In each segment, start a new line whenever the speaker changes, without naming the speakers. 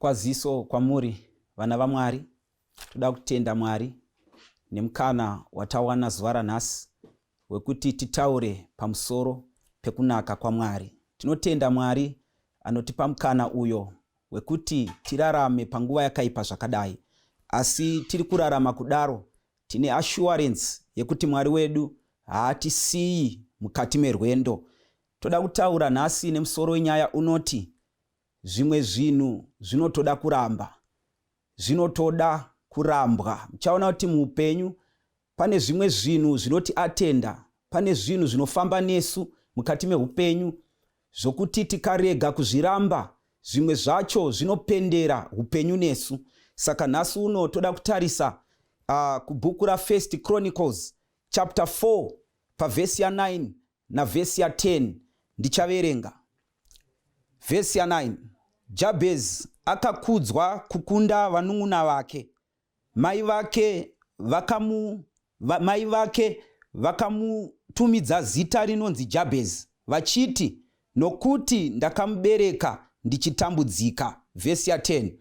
Kwaziso kwamuri vana vaMwari, toda kutenda Mwari nemukana watawana zuva ranhasi wekuti titaure pamusoro pekunaka kwaMwari. Tinotenda Mwari anotipa mukana uyo wekuti tirarame panguva yakaipa zvakadai, asi tiri kurarama kudaro tine assurance yekuti Mwari wedu haatisiyi mukati merwendo. Toda kutaura nhasi nemusoro wenyaya unoti Zvimwe zvinhu zvinotoda kuramba, zvinotoda kurambwa. Muchaona kuti muupenyu pane zvimwe zvinhu zvinoti atenda, pane zvinhu zvinofamba nesu mukati meupenyu zvokuti tikarega kuzviramba zvimwe zvacho zvinopendera upenyu nesu. Saka nhasi uno toda kutarisa kubhuku raFirst Chronicles chapter 4 pavhesi ya9 navhesi ya10. Ndichaverenga vhesi ya9. Jabhezi akakudzwa kukunda vanun'una vake. Mai vake vakamu va, mai vake vakamutumidza zita rinonzi Jabhezi vachiti, nokuti ndakamubereka ndichitambudzika. Vhesi ya10.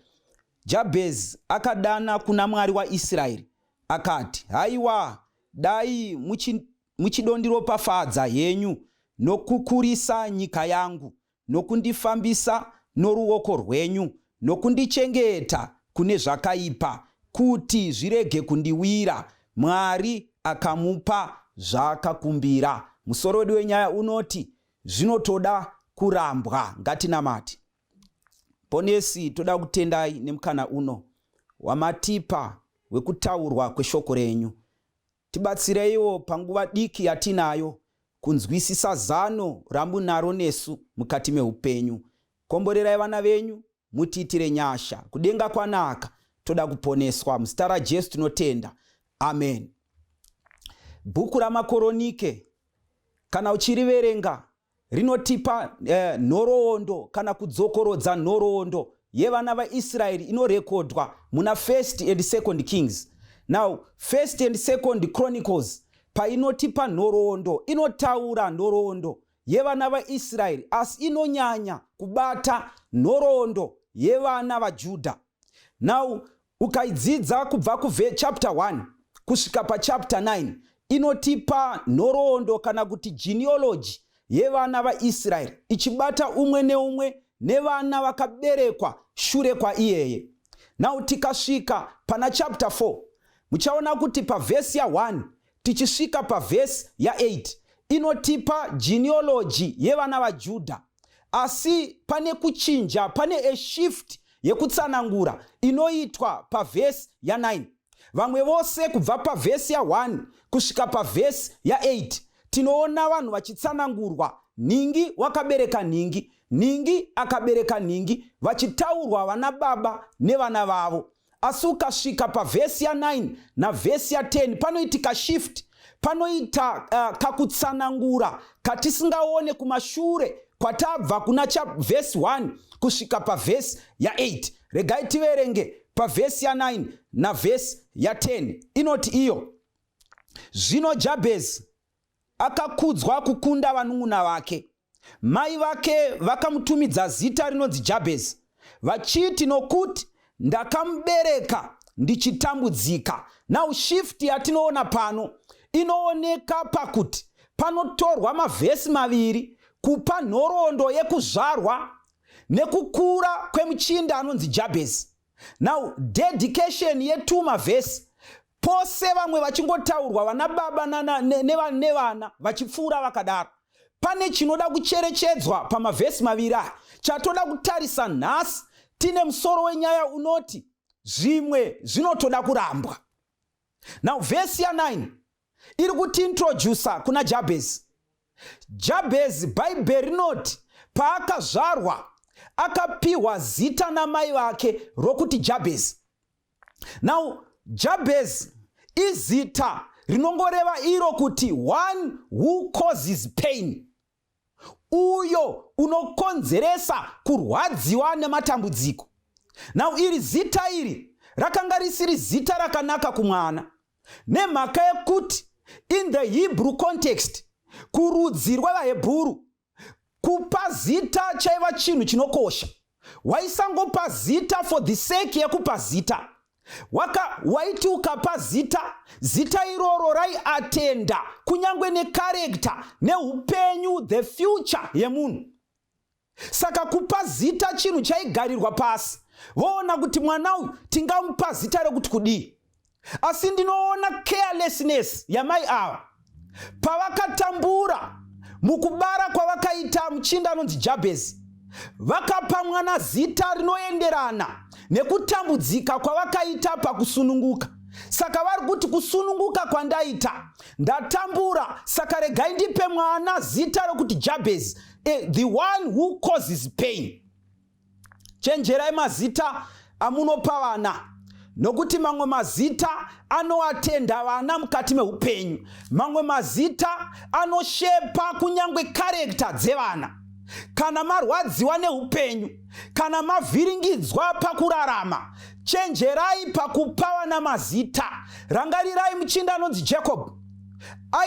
Jabhezi akadana kuna Mwari waIsraeri akati, haiwa, dai muchi muchidondiropafadza henyu nokukurisa nyika yangu, nokundifambisa noruoko rwenyu, nokundichengeta kune zvakaipa, kuti zvirege kundiwira. Mwari akamupa zvaakakumbira. Musoro wedu wenyaya unoti zvinotoda kurambwa. Ngatinamate. Ponesi, toda kutendai nemukana uno wamatipa wekutaurwa kweshoko renyu. Tibatsireiwo panguva diki yatinayo kunzwisisa zano ramunaro nesu mukati meupenyu. Komborerai vana venyu, mutiitire nyasha. Kudenga kwanaka, toda kuponeswa. Muzita raJesu tinotenda. Amen. Bhuku raMakoronike, kana uchiriverenga, rinotipa nhoroondo kana kudzokorodza nhoroondo yevana vaIsraeri inorekodwa muna First and Second Kings. Now, First and Second Chronicles painotipa nhoroondo inotaura nhoroondo yevana vaIsraeri, asi inonyanya kubata nhoroondo yevana vaJudha. Now, ukaidzidza kubva kuchapter 1 kusvika pachapter 9 inotipa nhoroondo kana kuti genealogy yevana vaIsraeri, ichibata umwe neumwe nevana vakaberekwa shure kwaiyeye. Now tikasvika pana chapter 4, muchaona kuti pavhesi ya1 tichisvika pavhesi ya8 inotipa genealogy yevana vaJudha, asi pane kuchinja, pane a shift yekutsanangura inoitwa pavhesi ya9. Vamwe vose kubva pavhesi ya1 kusvika pavhesi ya8 tinoona vanhu vachitsanangurwa, nhingi wakabereka nhingi, nhingi akabereka nhingi, vachitaurwa vana baba nevana vavo. Asi ukasvika pavhesi ya9 navhesi ya10 panoitika shift, panoita kakutsanangura katisingaone kumashure kwatabva kuna vhesi 1 kusvika pavhesi ya8. Regai tiverenge pavhesi ya9 navhesi ya10. Inoti iyo, zvino Jabhezi akakudzwa kukunda vanun'una vake. Mai vake vakamutumidza zita rinonzi Jabhezi vachiti, nokuti ndakamubereka ndichitambudzika. Now shift yatinoona pano inooneka pakuti panotorwa mavhesi maviri kupa nhoroondo yekuzvarwa nekukura kwemuchinda anonzi Jabhezi. Now dedication yetu mavhesi pose vamwe vachingotaurwa vana baba nevana vachipfuura vakadaro, pane chinoda kucherechedzwa pamavhesi maviri aya chatoda kutarisa nhasi. Tine musoro wenyaya unoti zvimwe zvinotoda kurambwa. Now vhesi ya9 iri kutiintrodusa kuna Jabhezi. Jabhezi, Bhaibheri rinoti paakazvarwa akapiwa zita namai vake rokuti Jabhezi. Now Jabhezi izita rinongoreva iro kuti one who causes pain, uyo unokonzeresa kurwadziwa nematambudziko. Now iri zita iri rakanga risiri zita rakanaka kumwana, nemhaka yekuti in the Hebrew context, kurudzi rwevaHebhuru, kupa zita chaiva chinhu chinokosha. Waisangopa zita for the sake yekupa zita. Waka, waiti ukapa zita, zita iroro raiatenda kunyange necharacter neupenyu, the future yemunhu. Saka kupa zita chinhu chaigarirwa pasi, voona kuti mwana uyu tingamupa zita rekuti kudii. Asi ndinoona carelessness yamai ava pavakatambura mukubara kwavakaita muchinda anonzi Jabhezi. Vakapa mwana zita rinoenderana nekutambudzika kwavakaita pakusununguka. Saka vari kuti, kusununguka kwandaita, ndatambura, saka regai ndipe mwana zita rokuti Jabhezi, the one who causes pain. Chenjerai mazita amunopa vana, nokuti mamwe mazita anoatenda vana mukati meupenyu. Mamwe mazita anoshepa kunyange character dzevana. Kana marwadziwa neupenyu, kana mavhiringidzwa pakurarama, chenjerai pakupa vana mazita. Rangarirai muchinda anonzi Jacob.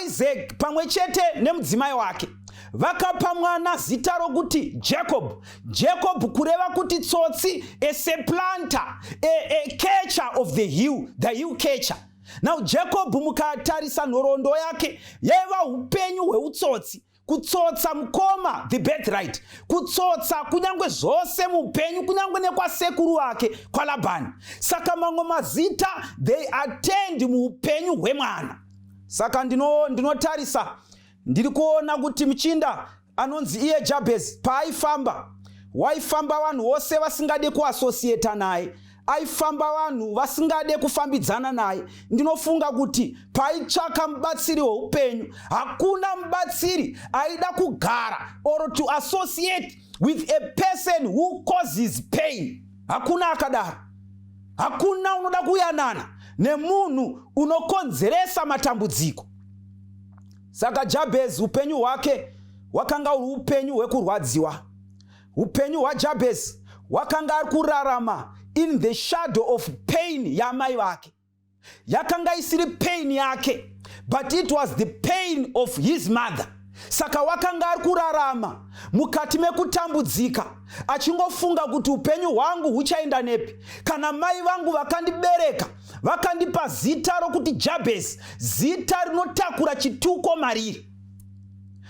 Isaac pamwe chete nemudzimai wake vakapa mwana zita rokuti Jacob. Jacob kureva kuti tsotsi, a supplanter, a catcher of the heel, the heel catcher. Now Jacob, mukatarisa nhoroondo yake, yaiva upenyu hweutsotsi, kutsotsa mukoma the birthright, kutsotsa kunyange zvose muupenyu, kunyange nekwasekuru wake kwaLabhani. Saka mamwe mazita, they attend muupenyu hwemwana. Saka ndinotarisa, ndiri kuona kuti muchinda anonzi iye Jabhezi, paaifamba, waifamba vanhu vose vasingade kuassociata naye. Aifamba vanhu vasingade kufambidzana naye. Ndinofunga kuti paitsvaka mubatsiri weupenyu, hakuna mubatsiri aida kugara or to associate with a person who causes pain. Hakuna akadaro. Hakuna unoda kuyanana nemunhu unokonzeresa matambudziko. Saka Jabhezi, upenyu hwake hwakanga uri upenyu hwekurwadziwa. Upenyu hwaJabhezi hwakanga ari kurarama in the shadow of pain yamai vake. Yakanga isiri pain yake, but it was the pain of his mother. Saka wakanga ari kurarama mukati mekutambudzika, achingofunga kuti upenyu hwangu huchaenda nepi kana mai vangu vakandibereka vakandipa zita rokuti Jabhezi, zita rinotakura chituko mariri.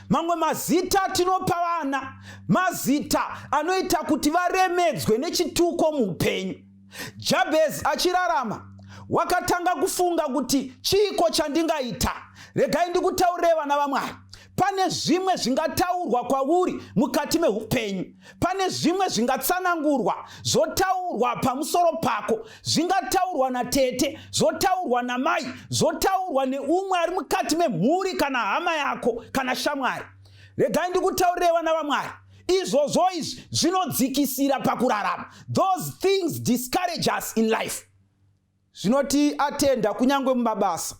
Mamwe mazita tinopa vana mazita anoita kuti varemedzwe nechituko muupenyu. Jabhezi achirarama wakatanga kufunga kuti chiiko chandingaita. Regai ndikutaurire, vana vaMwari, pane zvimwe zvingataurwa kwauri mukati meupenyu, pane zvimwe zvingatsanangurwa, zvotaurwa pamusoro pako, zvingataurwa natete, zvotaurwa namai, zvotaurwa neumwe ari mukati memhuri, kana hama yako, kana shamwari. Regai ndikutaurire, vana vaMwari, izvozvo izvi zvinodzikisira pakurarama. Those things discourage us in life. Zvinoti atenda kunyange mumabasa,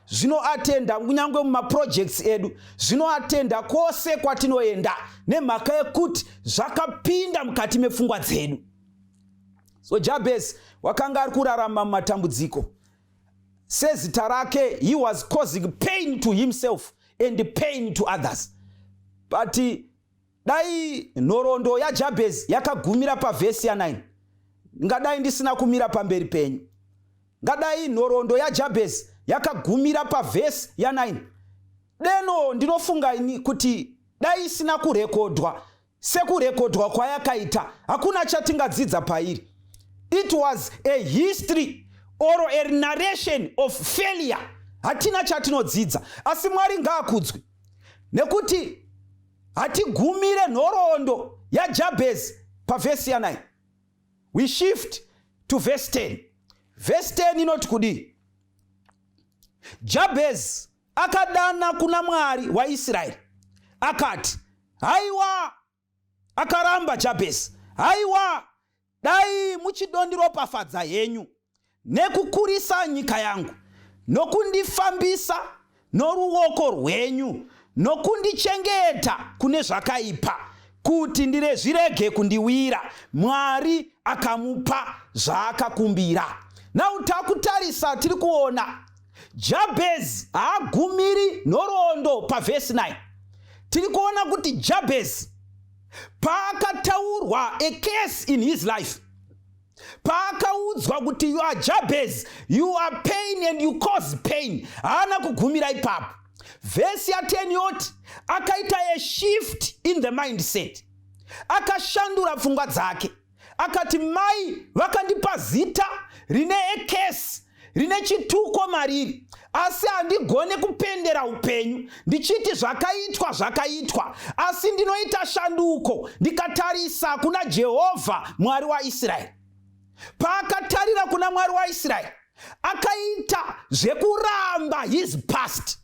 zvinoatenda kunyange mumaprojects edu, zvinoatenda kwose kwatinoenda, nemhaka yekuti zvakapinda mukati mepfungwa dzedu. So Jabez wakanga ari kurarama mumatambudziko. Sezita rake, he was causing pain to himself and pain to others. But dai nhoroondo yaJabez yakagumira pavhesi ya9, ngadai ndisina kumira pamberi penyu. Ngadai nhoroondo yaJabez yakagumira pavhesi ya9, deno ndinofunga ini kuti dai isina kurekodwa sekurekodwa kwayakaita, hakuna chatingadzidza pairi. It was a history or a narration of failure. Hatina chatinodzidza. Asi Mwari ngaakudzwe, nekuti hatigumire nhoroondo yaJabhezi pavhesi ya9. We shift to verse 10. Verse 10 inoti kudii? Jabhezi akadana kuna Mwari waIsraeri akati, "Haiwa!" Akaramba Jabhezi, "Haiwa, dai muchidondiropafadza henyu nekukurisa nyika yangu, nokundifambisa noruoko rwenyu, nokundichengeta kune zvakaipa, kuti zvirege kundiwira." Mwari akamupa zvaakakumbira. Now takutarisa, tiri kuona Jabhezi haagumiri nhoroondo pavhesi 9. Tiri kuona kuti Jabhezi Paakataurwa a curse in his life, paakaudzwa kuti, "You are Jabez, you are pain and you cause pain," haana kugumira ipapo. Vhesi ya10 yoti akaita a shift in the mindset, akashandura pfungwa dzake. Akati, "Mai vakandipa zita rine a curse, rine chituko mariri, asi handigone kupendera upenyu ndichiti zvakaitwa zvakaitwa, asi ndinoita shanduko ndikatarisa kuna Jehovha, Mwari waIsraeri." Paakatarira kuna Mwari waIsraeri, akaita zvekuramba his past,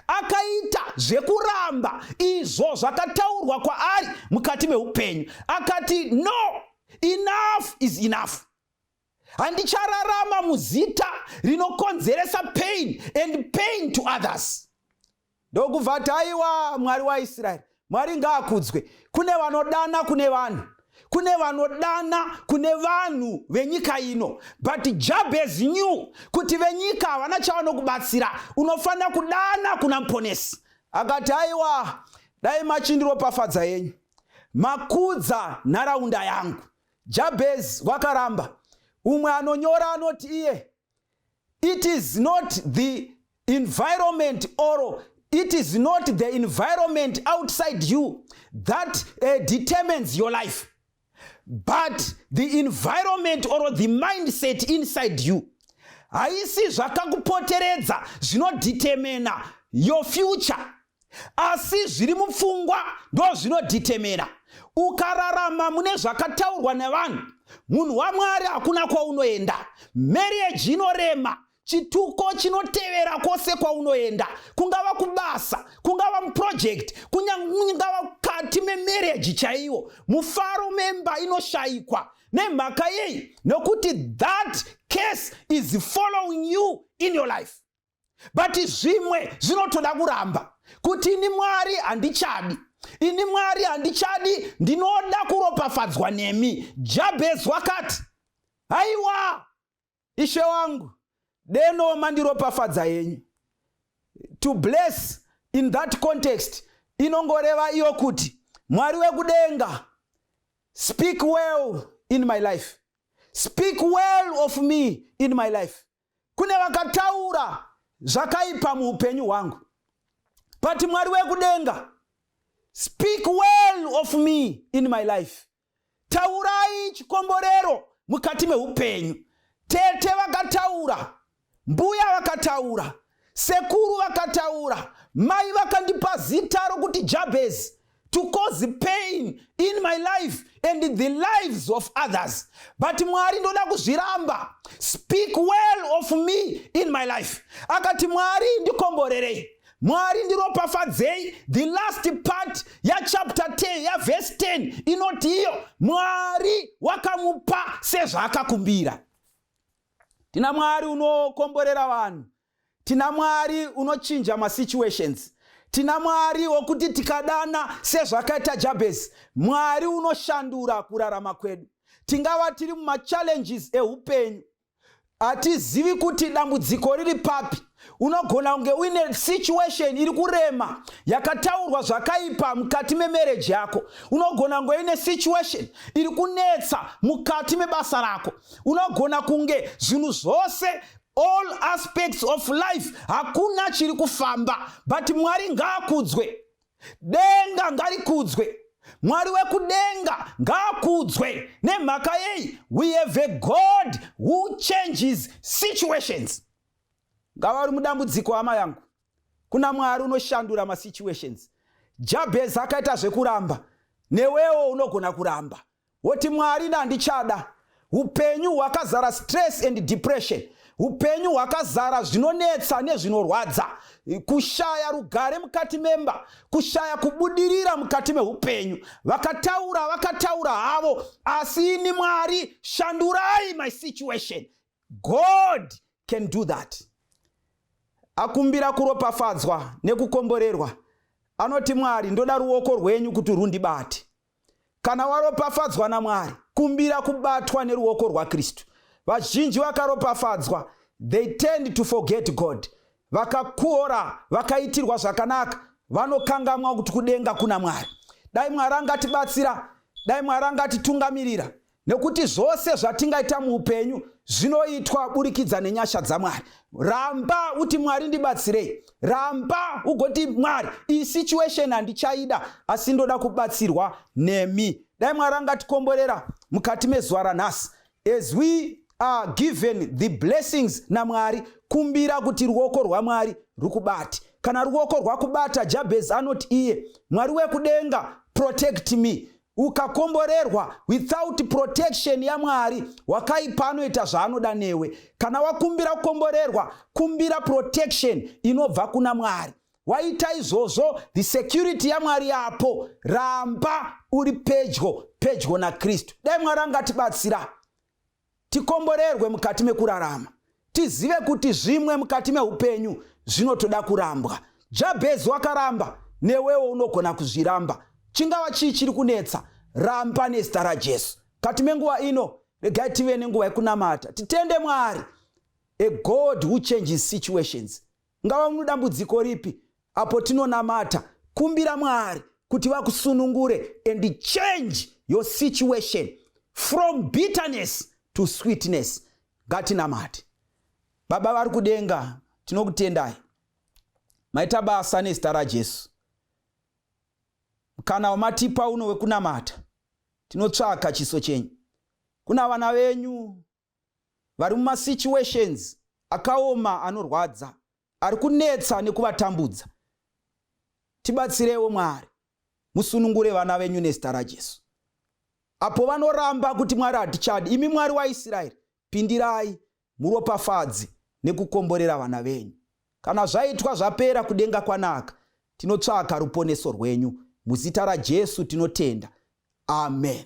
akaita zvekuramba izvo zvakataurwa kwaari mukati meupenyu. Akati, "No, enough is enough. Handichararama muzita rinokonzeresa pain and pain to others." Ndokubva ati, "Aiwa, Mwari waIsraeri, Mwari ngaakudzwe." Kune vanodana kune vanhu, kune vanodana kune vanhu venyika ino, but Jabez knew kuti venyika havana chavanokubatsira, unofanira kudana kuna Muponesi. Akati, "Aiwa, dai machindiropafadza yenyu, makudza nharaunda yangu." Jabez wakaramba. Umwe anonyora anoti iye, "It is not the environment or it is not the environment outside you that determines your life, but the environment or the mindset inside you." Haisi zvakakupoteredza zvinodetermina your future, asi zviri mupfungwa ndo zvinodetermina. Ukararama mune zvakataurwa nevanhu, munhu waMwari, hakuna kwaunoenda. Marriage inorema, chituko chinotevera kwose kwaunoenda, kungava kubasa, kungava muproject, kungava kati memarriage chaiwo, mufaro memba inoshayikwa. Nemhaka yei? Nokuti that curse is following you in your life. But zvimwe zvinotoda kuramba kuti, "Ini Mwari handichadi, ini Mwari handichadi, ndinoda kuropafadzwa nemi." Jabez wakati, "Haiwa, Ishe wangu, deno mandiropafadza yenyu." To bless in that context inongoreva iyo kuti, "Mwari wekudenga, speak well in my life, speak well of me in my life. Kune vakataura zvakaipa muupenyu hwangu, but Mwari wekudenga, speak well of me in my life. Taurai chikomborero mukati meupenyu." Tete vakataura, mbuya vakataura, sekuru vakataura, mai vakandipa zita rokuti Jabez to cause pain in my life and the lives of others, but Mwari, ndoda kuzviramba. Speak well of me in my life. Akati, "Mwari, ndikomborerei. Mwari, ndiropafadzei." The last part yachapter 10, yaverse 10 inoti iyo, Mwari wakamupa sezvaakakumbira. Tina Mwari unokomborera vanhu, tina Mwari unochinja masituations, tina Mwari wokuti tikadana sezvakaita Jabhezi, Mwari unoshandura kurarama kwedu. Tingava tiri mumachallenges eupenyu, hatizivi kuti dambudziko riri papi. Unogona kunge uine situation iri kurema, yakataurwa zvakaipa mukati memarriage yako. Unogona kunge uine situation iri kunetsa mukati mebasa rako. Unogona kunge zvinhu zvose, all aspects of life, hakuna chiri kufamba. But Mwari ngaakudzwe, denga ngarikudzwe, Mwari wekudenga ngaakudzwe. Nemhaka yei? We have a God who changes situations. Ngava uri mudambudziko, hama yangu, kuna Mwari unoshandura masituations. Jabhezi akaita zvekuramba, newewo unogona kuramba woti, "Mwari, ndandichada upenyu hwakazara stress and depression, upenyu hwakazara zvinonetsa nezvinorwadza, kushaya rugare mukati memba, kushaya kubudirira mukati meupenyu. Vakataura, vakataura havo, asi ini Mwari, shandurai my situation." God can do that. Akumbira kuropafadzwa nekukomborerwa, anoti, "Mwari, ndoda ruoko rwenyu kuti rundibate." Kana waropafadzwa naMwari, kumbira kubatwa neruoko rwaKristu. Vazhinji vakaropafadzwa, they tend to forget God. Vakakura, vakaitirwa zvakanaka, vanokangamwa kuti kudenga kuna Mwari. Dai Mwari angatibatsira, dai Mwari angatitungamirira, nekuti zvose zvatingaita muupenyu zvinoitwa burikidza nenyasha dzaMwari. Ramba uti, "Mwari, ndibatsirei." Ramba ugoti, "Mwari, iyi situation handichaida, asi ndoda kubatsirwa nemi." Dai Mwari angatikomborera mukati mezuva ranhasi. As we are given the blessings naMwari, kumbira kuti ruoko rwaMwari rukubate. Kana ruoko rwakubata, Jabez anoti iye, "Mwari wekudenga, protect me." Ukakomborerwa without protection yaMwari, wakaipa anoita zvaanoda newe. Kana wakumbira kukomborerwa, kumbira protection inobva kuna Mwari. Waita izvozvo, the security yaMwari yapo. Ramba uri pedyo pedyo naKristu. Dai Mwari angatibatsira tikomborerwe mukati mekurarama, tizive kuti zvimwe mukati meupenyu zvinotoda kurambwa. Jabhezi wakaramba, newewo unogona kuzviramba. Chingava chii chiri kunetsa, ramba nezita raJesu. Kati menguva ino, regai tive nenguva yekunamata, titende Mwari, a God who changes situations. Ngava muno dambudziko ripi, apo tinonamata, kumbira Mwari kuti vakusunungure and change your situation from bitterness to sweetness. Ngatinamate. Baba vari kudenga, tinokutendai, maita basa nezita raJesu. Kana wamatipa uno wekunamata, tinotsvaka chiso chenyu. Kuna vana venyu vari mumasituations akaoma, anorwadza, ari kunetsa nekuvatambudza, tibatsirewo Mwari, musunungure vana venyu nezita raJesu. Apo vanoramba kuti, "Mwari hatichadi," imi Mwari waIsraeri, pindirai, muropafadze nekukomborera vana venyu. Kana zvaitwa zvapera, kudenga kwanaka. Tinotsvaka ruponeso rwenyu. Muzita raJesu tinotenda, amen.